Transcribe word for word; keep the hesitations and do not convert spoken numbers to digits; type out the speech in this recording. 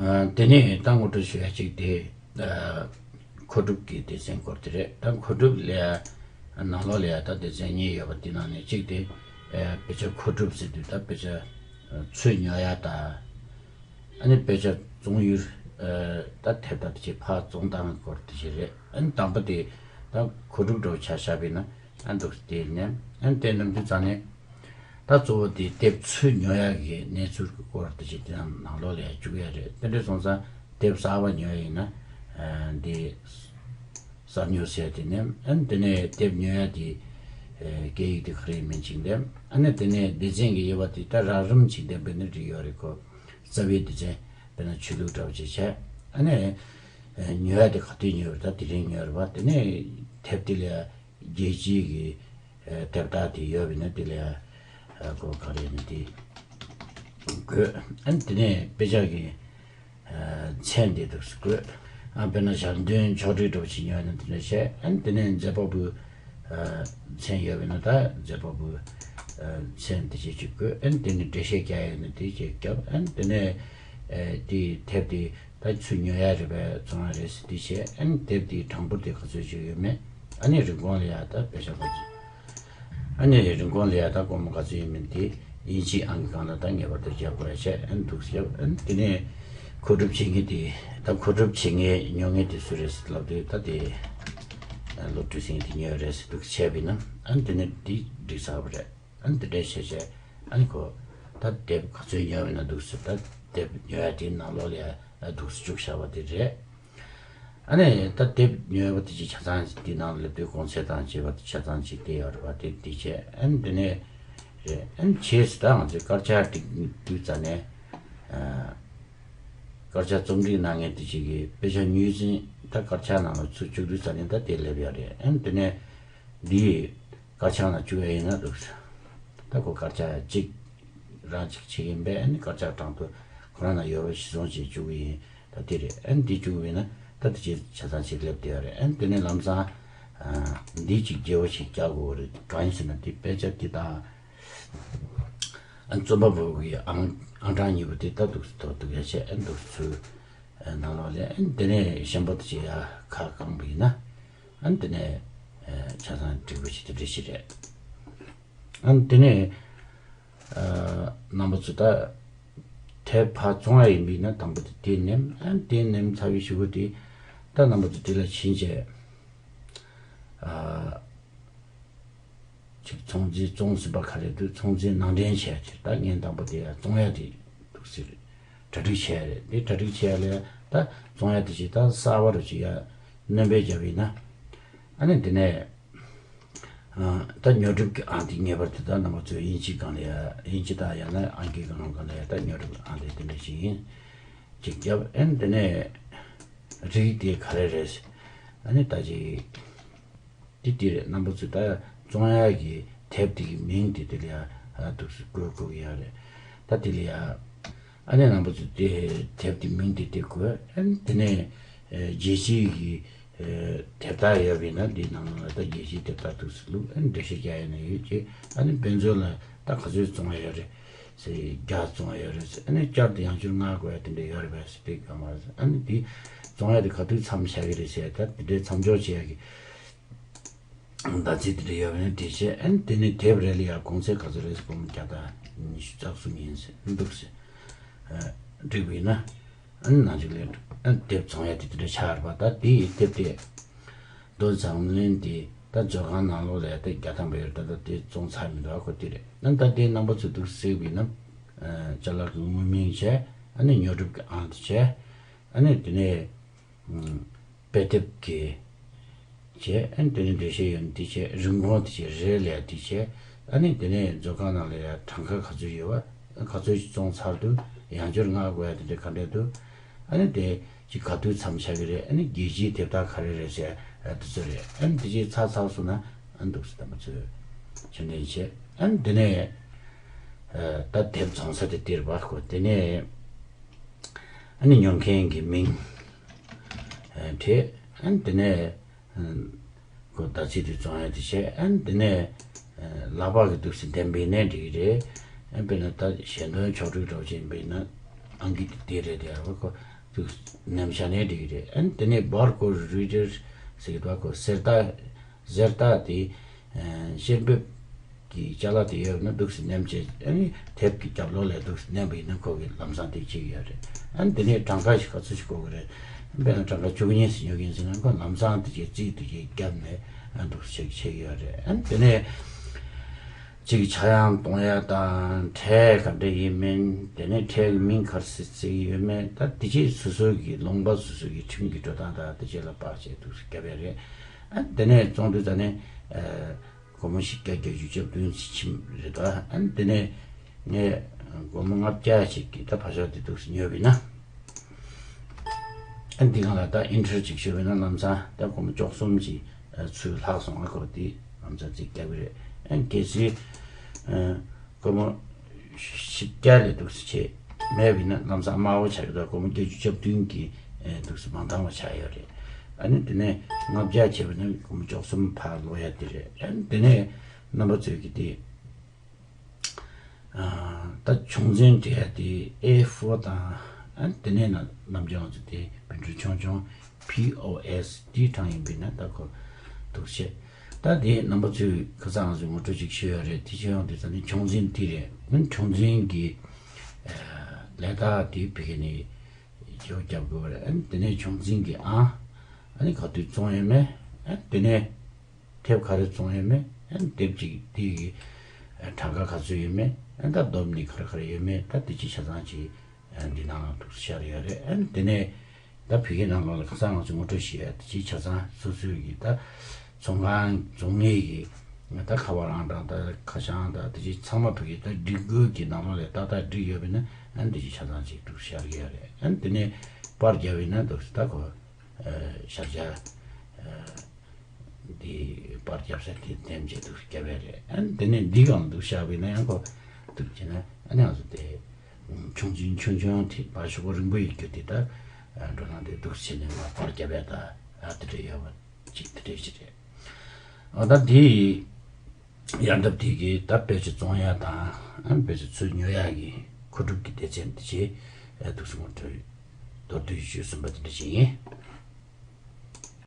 དེ་ནས་ད་ངོ་སྤྲོད་ཞུ་ཡ་གཅིག་དེ། མཁོ་སྒྲུབ་ཀྱི་སྡེ་ཚན་སྐོར་དེ་རེད། ད་མཁོ་སྒྲུབ་ལ་ཡ་ནང་ལོགས་ལ་ཡ་ད་སྡེ་ཚན་གཉིས་ཡོད་པ་དེ་ནང་ནས་གཅིག་དེ་དཔེ་ཆ་མཁོ་སྒྲུབ་ཟེར་དུས་ད་དཔེ་ཆ་ཚུར་ཉོ་ཡ་དང་། ཨ་ནི་དཔེ་ཆ་བཙོང་ཡུལ་ད་དེབ་དང་དེ་ཕར་བཙོང་སྟངས་སྐོར་དེ་རེད། ཨ་ནི་དང་པོ་དེ་ད་མཁོ་སྒྲུབ་འདྲ་བོ་ཆ་བཞག་པ་ཡིན་ན། ཨ་འདུག་སེ་དེ་ནས་ཨ་ནི་དེ་ནམ་དུས་ཙང་ནས། ད་གཙོ་བོ་དེ་དེབ་ཚུར་ཉོ་ཡག་གི་གནས་ཚུལ་གྱི་སྐོར་དེ་ཅིག་དེ་ནང་ལོགས་ལ་ཡ་བཅུག་ཡ་རེད། དེ་འདྲ་སོང་ཙང་དེབ་གསར་པ་ཉོ་ཡ་ཡིན་ན། ཨ་འདི་གསར་ཉོ་ཟེར་དེ་ནས། ཨ་ནི་དེ་ནས་དེབ་ཉོ་ཡ་དེ་ཨ་སྐད་ཡིག་དེ་ག་རེ་ཡིན་མིན་ཅིག་འདེམས། ཨ་ནི་དེ་ནས་སྡེ་ཚན་གྱི་དབྱེ་བ་དེ་ད་རགས་རིམ་ཅིག་འདེམས་པ་ཡིན་ན་འགྲིག་ཡོད་རེད་ཁོ། རྩ་བའི་སྡེ་ཚན་དཔེར་ན་ཆོས་ལུགས་འདྲ་བོ་ཅིག་བྱས། ཨ་ནི་ཨ་ཉོ་ཡ་དེ་ག་དུས་ཉོ་བ་རེད། ད་དེ་རིང་ཉོ་བ་རེད་པ། དེ་ནས་དེབ་དེ་ལ་རྒྱལ་སྤྱིའི་གི་ཨ་དེབ་རྟགས་དེ་ཡོད་པ་ཡིན་ན་དེ་ལ་ཡ་ཨ་ཁོ་ག་རེ་ཡིན་ན་དེ་དགོས། ཨ་ནི་དེ་ནས་དཔེ་ཆ་གི་ཨ་མཚན་དེ་འདུག་སེ་དགོས། ཨ་དཔེར་ན་ཞལ་འདོན་ཕྱོགས་སྒྲིག་འདྲ་བོ་ཞིག་ཉོ་ཡ་ན་དེ་འདྲ་བྱས། ཨ་ནི་དེ་ནས་མཛད་པ་པོའི་ཨ་མཚན་ཡོད་པ་ཡིན་ན་ད་མཛད་པ་པོའི་ཨ་མཚན་དེ་བྱས་ཅིག་དགོས། ཨ་ནི་དེ་ནས་འགྲེལ་བཤད་རྒྱག་ཡ་ཡིན་ན་དེ་བྱས་རྒྱབ། ཨ་ནི་དེ་ནས་ཨ་དེའི་དེབ་དེ་ད་ཚུར་ཉོ་ཡ་རེད་པས་བཙོང་ཡ་རེད་ཟེར་དེ་བྱས། ཨ་ནི་དེབ་དེའི་གྲངས་འབོར་དེ་ག་ཚོད་ཅིག་ཡོད་མེད། ཨ་ནི་རིན་གོང་ལ་ཡ་ད་དཔེ་ཆ་ག་ཚོད། ཨ་ནི་རིན་གོང་ལ་ཡ་ད་སྒོར་མོ་ག་ཚོད་ཡིན་མིན་དེ་དབྱིན་ཇིའི་ཨང་ཀི་སྒང་ལ་ད་ངེས་པར་དུ་རྒྱག་དགོས་ཡ་བྱས། ཨ་ནི་འདུག་སེ་རྒྱབ། ཨ་ནི་དེ་ནས་མཁོ་སྒྲུབ་བྱེད་མཁན་དེ། ད་མཁོ་སྒྲུབ་བྱེད་མཁན་ཉོ་མཁན་དེ་སུ་རེད་ཟེར་ལབ་དུས་ད་དེ་སློབ་ཕྲུག་ཟེར་མཁན་དེ་ཉོས་རེད་ཟེར་འདུག་བྱས་པ་ཡིན་ན། ཨ་ནི་དེ་ནས་དེ་འགྲིག་ཚར་བ་རེད། ཨ་ནི་དེ་འདྲས་བྱས་བྱས། ཨ་ནི་ཁོ་ད་དེབ་ག་ཚོད་ཉོས་པ་ཡིན་ན་འདུག་སེ་ད་དེབ་ཉོ་ཡ་དེའི་ནང་ལོགས་ལ་ཡ་འདུག་སེ་བཅུག་བཞག་པ་དེ་རེད། ཨ་ནི་ད་དེབ་ཉོས་པ་དེ་ཅིག་ཆ་ཚང་དེ་ནང་སླེབས་དུས་གོང་ཚད་དང་བཅས་པ་དེ་ཆ་ཚང་ཅིག་དེ་ཡོད་རེད་པ། དེ་དེ་བྱས། ཨ་ནི་དེ་ནས་རེད། ཨ་ནི་བྱས་ཙང་ད་ང་ཚོས་དཀར་ཆག་སྒྲིག་དུས་ཙ་ནས། ཨ་དཀར་ཆག་རྩོམ་སྒྲིག་གནང་མཁན་དེ་ཅིག་གིས་དཔེ་ཆ་ཉོས་ཟིན་ད་དཀར་ཆག་ནང་ལ་ཚུར་བཅུག་དུས་ཙ་ནས་ད་དེ་སླེབས་ཡོད་རེད། ཨ་ནི་དེ་ནས་འདི་དཀར་ཆག་ནང་བཅུག་ཡ་ཡིན་ན་འདུག་སེ། ད་ཁོ་དཀར་ཆག་གཅིག་རང་གཅིག་བྱེད་ཀྱི་ཡིན་པས། ཨ་ནི་དཀར་ཆག་གྲངས་ཐོ་ཁོ་རང་ན་ཡོད་པ་གཞིར་བཟུང་བྱས་བཅུག་གི་ཡིན། ད་དེ་རེད། ཨ་ནི་འདི་བཅུག་པ་ཡིན་ན་ད་དེ་ཅིག་ཆ་ཚང་ཅིག་སླེབས་བསྡད་ཡོད་རེད། ཨ་ནི་དེ་ནས་ལམ་སང་ཨ་འདི་ཅིག་བརྗེ་བོ་ཞིག་རྒྱག་དགོས་རེད། གང་ཡིན་ཟེར་ན་དེ་དཔེ་ཆ་དེ་དང་ཨ་རྩོམ་པ་པོ་གི་ཨང་ཨང་གྲངས་གཉིས་པོ་དེ་ད་འདུག་སེ་ཐོག་འདུག་ཡ་བྱས། ཨ་འདུག་སེ་ཚུར་ནང་ལོགས་ལ། ཨ་ནི་དེ་ནས་གཞན་པ་དེ་ཅིག་ཡ་ཁ་བསྐངས་པ་ཡིན་ན། ཨ་ནི་དེ་ནས་ཆ་ཚང་འགྲིག་པོ་ཞིག་དེ་འདྲ་ཞིག་རེད། ཨ་ནི་དེ་ནས་ཨ་རྣམ་པ་ཚོ་ད་དེབ་ཕར་བཙོང་ཡ་ཡིན་པ་ཡིན་ན་དང་པོ་དེ་དེ་ནེམ། ཨ་ནི་དེ་ནེམ་ཚར་བའི་གཞུག་གུ་དེ་ད་རྣམ་པ་ཚོ་དེ་ལ་ཕྱིན་བྱས། ཨ་ཅིག་ཚོང་རྫས་བཙོང་ཟིན་པ་ག་རེ་འདུག་ཚོང་རྫས་ནང་འདྲེན་བྱས་ཚེ་ད་ངས་དང་པོ་དེ་ཡ་བཙོང་ཡ་དེ་འདུག་ཟེར་གྲ་སྒྲིག་བྱས་རེད། དེ་གྲ་སྒྲིག་བྱས་ལས་ད་བཙོང་ཡ་དེ་ཅིག་ད་གསར་པ་རུ་ཅིག་ཡ་སྣོན་པ་བརྒྱབ་ཡིན་ན། ཨ་ནི་དེ་ནས་ཨ་ད་ཉོ་སྒྲུབ་ཀྱི་ཨང་དེ་ངེས་པར་དུ་ད་རྣམ་པ་ཚོས་དབྱིན་ཇི་སྒང་ལ་ཡ་དབྱིན་ཇི་དང་ཡང་ན་ཨང་ཀི་སྒང་སྒང་ལ་ཡ་ད་ཉོ་སྒྲུབ་ཀྱི་ཨང་དེ་དེ་འདྲ་ཞིག་ཡིན་ཅིག་བརྒྱབ། ཨ་ནི་དེ་ནས་རིགས་དེ་ག་རེ་རེད། ཨ་ནི་ད་ཅིག་དེ་དེ་རེད། རྣམ་པ་ཚོས་ད་བཙོང་ཡག་གི་དེབ་དེ་གི་མིང་དེ་དེ་ལ་ཡ་འདུག་སེ་བཀོད་དགོས་ཀྱི་ཡོད་རེད། ད་དེ་ལ་ཡ་ཨ་ནི་རྣམ་པ་ཚོས་དེ་དེབ་དེ་མིང་དེ་དེ་བཀོད། ཨ་ནི་དེ་ནས་ཨ་རྒྱལ་སྤྱིའི་གི་ཨ་དེབ་རྟགས་ཡོད་པ་ཡིན་ན་དེའི་ནང་ལ་ད་རྒྱལ་སྤྱིའི་དེབ་རྟགས་འདུག་སེ་བླུགས། ཨ་ནི་འགྲེལ་བཤད་རྒྱག་ཡ་ན་ཡོད་ཅེས། ཨ་ནི་དཔེ་མཛོད་ལ་ད་ག་ཚོད་བཙོང་ཡ་ཡོད་རེད་ཟེར། བརྒྱ་བཙོང་ཡ་ཡོད་རེད་ཟེར། ཨ་ནི་བསྐྱར་དུ་ཡང་བསྐྱར་མངགས་དགོས་ཡ་དེ་འདྲ་ཡོད་རེད་པས་ཟེར། དེ་ག་མ་རེད་ཟེར། ཨ་ནི་དེ་བཙོང་ཡ་དེ་ག་དུས་མཚམས་བཞག་གི་རེད་ཟེར། ད་དེ་འདྲའི་མཚམས་འཇོག་བྱེད་ཡ་གི་ཟླ་ཚེས་དེ་འདྲ་ཡོད་པ་ཡིན་ན་དེ་བྱས། ཨ་ནི་དེ་ནས་དེབ་རེ་ལ་ཡ་གོང་ཚད་ག་ཚོད་རེད་ཟེར། སྒོར་མོ་བརྒྱ་དང་ཉི་ཤུ་རྩ་གསུམ་ཡིན་ཟེར་འདུག་ཟེར། ཨ་འགྲིག་པ་ཡིན་ན་ཨ་ནི་ནང་ཆོས་ལས་ཨ་དེབ་བཙོང་ཡ་དེ་དེ་འདྲ་ཆགས་རེད་པ། ད་དེ་ཡི་དེབ་དེ་རྡོ་འཛམ་གླིང་དེ་ད་མཛོད་ཁང་ནང་ལོགས་ལ་ཡ་དེ་བརྒྱ་ཐམ་པ་ཡོད་རེད། ད་ད་དེ་བཙོང་ཚར་མི་འདུག་ཨ་ཁོ་དེ་རེད། ཨ་ནི་ད་དེ་རྣམ་པ་ཚོས་འདུག་སེ་བྱས་པ་ཡིན་ན། ཨ་ཅ་ལག་གི་དངོས་མིང་བྱས། ཨ་ནི་ཉོ་སྒྲུབ་ཀྱི་ཨང་དེ་བྱས། ཨ་ནི་དེ་ནས་ཨ་དཔེ་དེབ་ཀྱི་བྱས། ཨ་ནི་དེ་ནས་འགྲེལ་བཤད་ཡོད་ན་དེ་བྱས། རིན་གོང་དེ་བྱས། རེ་ལ་ཡ་དེ་བྱས། ཨ་ནི་དེ་ནས་མཛོད་ཁང་ནང་ལ་ཡ་གྲངས་ཀ་ག་ཚོད་ཡོད་པ། ག་ཚོད་ཅིག་བཙོང་ཚར་འདུག་ཡང་བསྐྱར་མངགས་དགོས་ཡ་དེ་འདྲ་ག་འདྲ་འདུག་ཨ་ནི་དེ་ཅིག་ག་དུས་མཚམས་བཞག་གི་རེད། ཨ་ནི་རྒྱལ་སྤྱིའི་དེབ་རྟགས་ག་རེ་རེད་ཟེར་ཡ་དེ་ཚོ་རེད། ཨ་ནི་དེ་ཅིག་ཚར་ཚར་སོང་ན་ཨ་འདུག་སེ་ད་མ་ཚོས་ཕྱིར་འཐེན་བྱས། ཨ་ནི་དེ་ནས་ཨ་ད་དེབ་བཙོང་ས་དེ་དེ་རེད་པ་ཁོ། དེ་ནས་ཨ་ནི་ཉོ་མཁན་གྱི་མིང་ཨ་བྲིས། ཨ་ནི་དེ་ནས་ཨ་ཁོ་ཟླ་ཚེས་དེ་བཙོང་ཡ་དེ་བྱས། ཨ་ནི་དེ་ནས་ཨ་ལག་པ་གི་འདུག་སེ་འདེམས་པ་ཡིན་ན་འགྲིག་གི་རེད། ཨ་དཔེར་ན་ད་ཞལ་འདོན་ཕྱོགས་སྒྲིག་འདྲ་བོ་ཅིག་ཡིན་པ་ཡིན་ན་ཨང་ཀི་དེ་དེ་རེད། དེ་ཡ་རེད་པ་ཁོ། འདུག་ནེམ་བྱས་ནས་འགྲིག་གི་རེད། ཨ་ནི་དེ་ནས་བར་ཀོ་རི་ཌར་ཟེར་གི་འདུག་གོ། གསེར་རྟ་གསེར་རྟ་དེ་ཨ་བཤེར་འབེབས་ཀྱི་ཅ་ལག་དེ་ཡོད་ན་འདུག་སེ་ནེམ་བྱས། ཨ་ནི་དེབ་ཀྱི་རྒྱབ་ལོགས་ལ་འདུག་སེ་ནེམ་པ་ཡིན་ན་ཁོ་གིས་ལམ་སང་དེ་བྱེད་ཀྱི་ཡོད་རེད། ཨ་ནི་དེ་ནས་གྲངས་ཀ་ཞིག་ག་ཚོད་ཞིག་དགོས་ཀྱི་རེད། དཔེར་ན་གྲངས་ཀ་བཅུ་གཉིས་ཙམ་ཉོ་གི་ཡིན་ཟེར་ན་ཁོ་ལམ་སང་དེ་གའི་རྩིས་དེ་གའི་བརྒྱབ་ནས་ཨ་འདུག་སེ་བྱེད་ཀྱི་ཡོད་རེད། ཨ་ནི་དེ་ནས་གཅིག་གི་ཆག་ཡང་གཏོང་ཡ་དང་། ཁྲལ་ག་འདྲ་ཡིན་མིན། དེ་ནས་ཁྲལ་གྱི་མིང་ག་རེ་ཟེར་ཟེར་གྱི་ཡོད་མེད། ད་དེ་རྗེས་སོ་སོ་གི་ལུང་པ་སོ་སོ་གི་ཁྲིམས་ཀྱི་འགྲོ་སྟངས་དང་དེ་རྗེས་ལ་དཔག་བྱས་འདུག་སེ་བརྒྱབ་ཡ་རེད། ཨ་དེ་ནས་བཙོང་དུས་ད་ནས་ཨ་སྒོར་མོ་བཞི་བརྒྱ་བརྒྱད་ཅུ་གྱ་བདུན་ཕྱིན་རེད་ད། ཨ་དེ་ནས་ངས་སྒོར་མོ་ལྔ་བརྒྱ་ཅིག་གི་ད་ཕར་ཞོག་དེ་འདུག་སེ་ཉོས་པ་ཡིན་ན། ཨ་འདི་སྒང་ལ་ད་ཨིན་ཊར་ཅིག་ཞུས་པ་ཡིན་ན་ལམ་སང་ད་སྒོར་མོ་བཅུ་གསུམ་གྱི་ཚུར་ལྷག་སོང་། ཨ་ཁོ་དེ་ལམ་སང་རྩིས་བརྒྱབ་ཀྱི་རེད། ཨ་གལ་སྲིད་ཨ་སྒོར་མོ་བཞི་བརྒྱ་ལས་འདུག་སེ་ཆེ་མེད་པ་ཡིན་ན་ལམ་སང་དམའ་བོ་ཆགས་ཀྱི་འདུག་སྒོར་མོ་བརྒྱད་ཅུ་གྱ་བདུན་གྱི་ཨ་འདུག་སེ་མ་འདང་བ་ཆགས་ཡོད་རེད། ཨ་ནི་དེ་ནས་ལྔ་བརྒྱ་བྱས་པ་ཡིན་ན་སྒོར་མོ་བཅུ་གསུམ་ཕར་ལོག་ཡ་དེ་རེད། ཨ་ནི་དེ་ནས་རྣམ་པ་ཚོས་ཀྱི་དེ། ཨ་ད་ཆུང་འཛིན་འབྲི་ཡ་དེ་ཨེ་ཕོར་དང་། ཨ་དེ་ནས་ན་ནམ་རྒྱུན་ང་ཚོ་དེ་པིན་ཊར་ཆུང་ཆུང་པི་ཨོ་ཨེས་དེ་གྲངས་ཡིན་པས་ན་ད་ཁོ་འདུག་སེ། ད་དེ་རྣམ་པ་ཚོས་ཁ་སང་ང་ཚོས་ངོ་སྤྲོད་ཅིག་ཞུས་ཡོད་རེད། དེ་ཕྱི་ཡོང་དུས་ཙམ་ནས་ཆུང་འཛིན་དེ་རེད། ཨ་ཆུང་འཛིན་གྱི་ཨ་ལས་རྟགས་དེ་བི་གེ་ནས་ཡོ་རྒྱབ་དགོས་པ་རེད། ཨ་དེ་ནས་ཆུང་འཛིན་གྱི་ཨང་། ཨ་ནི་ག་དུས་བཙོང་ཡོད་མེད། ཨ་དེ་ནས། དེབ་ག་རེ་བཙོང་ཡོད་མེད། ཨ་དེབ་ཅིག་དེ་གི་ཨ་གྲངས་ཀ་ག་ཚོད་ཡོད་མེད། ཨ་ད་བསྡོམས་ནས་ག་རེ་ག་རེ་ཡོད་མེད། ད་དེ་ཅིག་ཆ་ཚང་ཅིག་ཨ་འདི་ནང་ལ་འདུག་སེ་ཤར་ཡོད་རེད། ཨ་དེ་ནས་ད་བོད་སྐད་ནང་ལོགས་ལ་ཁ་སང་ང་ཚོས་ངོ་སྤྲོད་བྱས་ཡ་དེ་ཅིག་ཆ་ཚང་སོ་སོའི་གི་ད་ཚོང་ཁང་བཙོང་མཁན་གྱི་ད་ཁ་པར་ཨང་གྲངས་དང་ཁ་བྱང་དང་དེ་ཅིག་ཚང་མ་བོད་སྐད་ད་སྒྲིག་བཀོད་ཀྱི་ནང་ལོགས་ལ་ཏག་ཏག་བསྒྲིགས་ཡོད་པས་ན། ཨ་དེ་ཅིག་ཆ་ཚང་ཅིག་འདུག་སེ་ཤར་གྱི་ཡོད་རེད། ཨ་དེ་ནས་པར་བརྒྱབ་པས་ན་འདུག་སེ་ད་ཁོ། ཨ་ཤར་རྒྱག་ཨ་འདི་པར་རྒྱབ་ས་དེ་འདེམས་བྱས་འདུག་སེ་བརྒྱབ་པ་རེད། ཨ་དེ་ནས་འདི་གང་འདུག་བཞག་པ་ཡིན་ན་ཡང་ཁོ་འདུག་བྱས་ན་ཨ་ནི་ང་ཚོ་དེ་ཆུང་ཆུང་ཆུང་ཆུང་དེ་བར་ཞོག་པོ་རིང་པོ་ཡོད་རྒྱུ་དེ་ད་ཨ་འགྲོ་སྟངས་དེ་འདུག་སེ་བྱས་ནས་ང་པར་རྒྱབ་ཡ་ད་ཨ་དེ་འདྲ་ཡོད་པ་ཅིག་དེ་འདྲ་ཞིག་རེད། ཨ་ད་དེ་ཡར་འདབས་དེ་གི་ད་བེད་སྤྱོད་བཙོང་ཡ་དང་ཨ་བེད་སྤྱོད་ཚུར་ཉོ་ཡ་གི་མཁོ་སྒྲུབ་ཀྱི་སྡེ་ཚན་དེ་ཅིག་ཨ་འདུག་སེ་ངོ་སྤྲོད་མདོར་བསྡུས་ཞུས་ཟིན་པ་དེ་འདྲ་ཞིག་ཡིན།